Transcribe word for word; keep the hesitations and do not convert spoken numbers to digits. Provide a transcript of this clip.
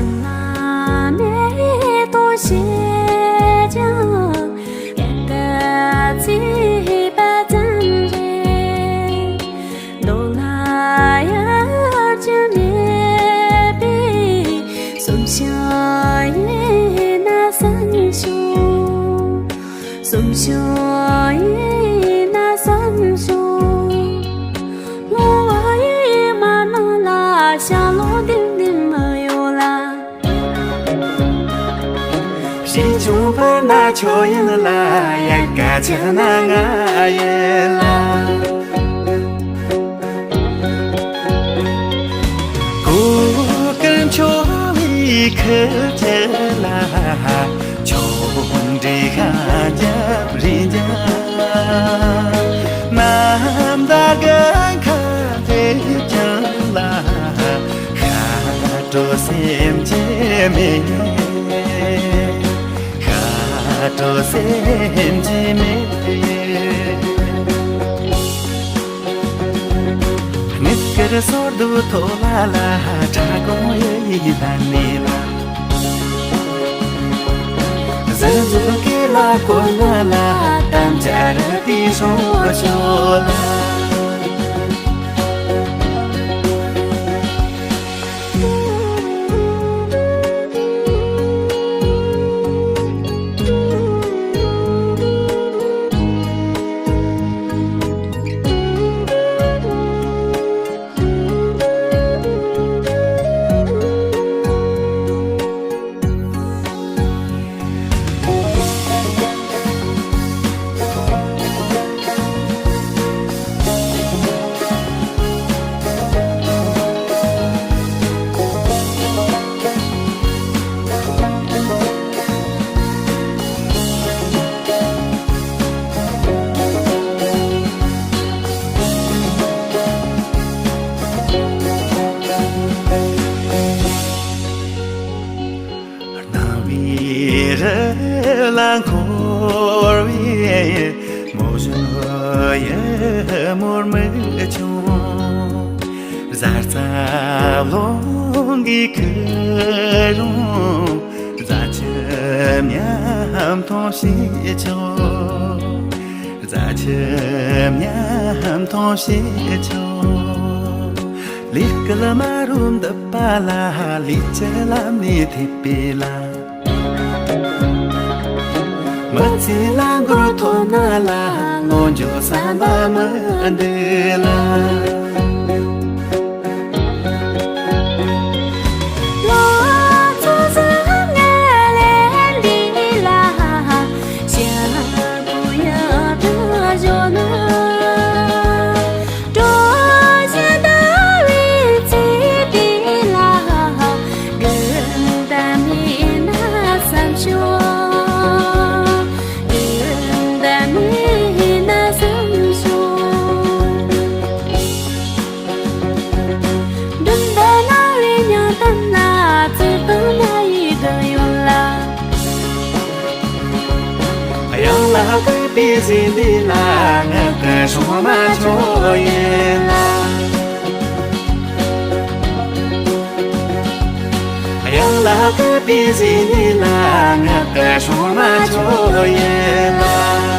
ང་མེད་དོ་ཞེས་ཀྱང་ཡལ་ག་ཚིག་པ་ཙམ་རེད། མདོ་ལ་ཡལ་གྱི་མེད་པས་གསོན་ཤིང་ཡིན་ན་བསམ་བྱུང་། གསོན་ཤིང་ཡིན་ན་བསམ་བྱུང་། ལོ་བ་ཡི་མ་ནང་ལ་ཤ་ལོ་ལྡིང་ལྡིང་མི་ཡོང་ལ། ཞིང་ཆུང་བར་ན་ཁྱོད་ཡིན་ལ། ཡལ་ག་ཆེ་ན་ང་ཡིན་ལ། གོ་སྐར་འཕྱོ་བའི་ཁུལ་གྱི་ལ། ཆུང་འདྲིས་ཤ་རྒྱབ་རིན་འཇགས། ནམ་ཟླ་དགུན་ཁ་ལས་ཀྱང་ལ། ཤ་དྲོ་སེམས་ཀྱི་མེད། ཤ་དྲོ་སེམས་ཀྱི་མེད། དངུལ་དཀར་སོར་དུ་ཐོག་ལ་ལ། ཁྲ་གོང་ཡི་ཡི་ལ་ནི་ལ། ཟུར་ཟུར་གི་ལ་གོ་ན་ལ། དམ་བཅའ་རུ་དེ་སོང་ཆོག་ལ། སྣང་བའི་རི་ལ་འཁོར་བའི་མོ་གཞོན་ཡུ་མོར་མི་ཆུང་། གཟའ་རྩ་རླུང་གི་ཁུ་རུང་། རྫ་ཆུ་མཉམ་འཐུང་ཞེས་ཆོག། རྫ་ཆུ་མཉམ་འཐུང་ཞེས་ཆོག། ལས་སྐལ་མ་རུ་འདུ་བ་ལ། ལས་ཀྱི་ལམ་ནས་ཐེབས་པའི་ལ། མི་ཚེ་ལ་མགོ་ཐོག་ན་ལ། ལོ་མཇུག་བསམ་པ་མི་འདུག་ལ། ལོ་ཚོད་ཟིན་ངས་ལས་འདི་ལ། ཞག་པོ་ཡག་ཏུ་བཞོན་ན། གྲོ་ཞིང་ཟླ་བའི་ཚེ་དེ་ལ། དགུན་ཟླ་མེད་ན་བསམ་ཤོག། དགུན་ཟླ་མེད་ན་བསམ་ཤོག། དགུན་ཟླ་ན་བའི་ཉང་གཏམ་ལ། ཚེ་དང་ན་ཡི་དོན་ཡོད་ལ། གཡང་ལ་བཀོད་པའི་གཟི་འདི་ལ། ང་གི་སྲུང་མ་ཁྱོད་ཡིན་ལ། གཡང་ལ་བཀོད་པའི་གཟི་འདི་ལ། ང་གི་སྲུང་མ་ཁྱོད་ཡིན་ལ།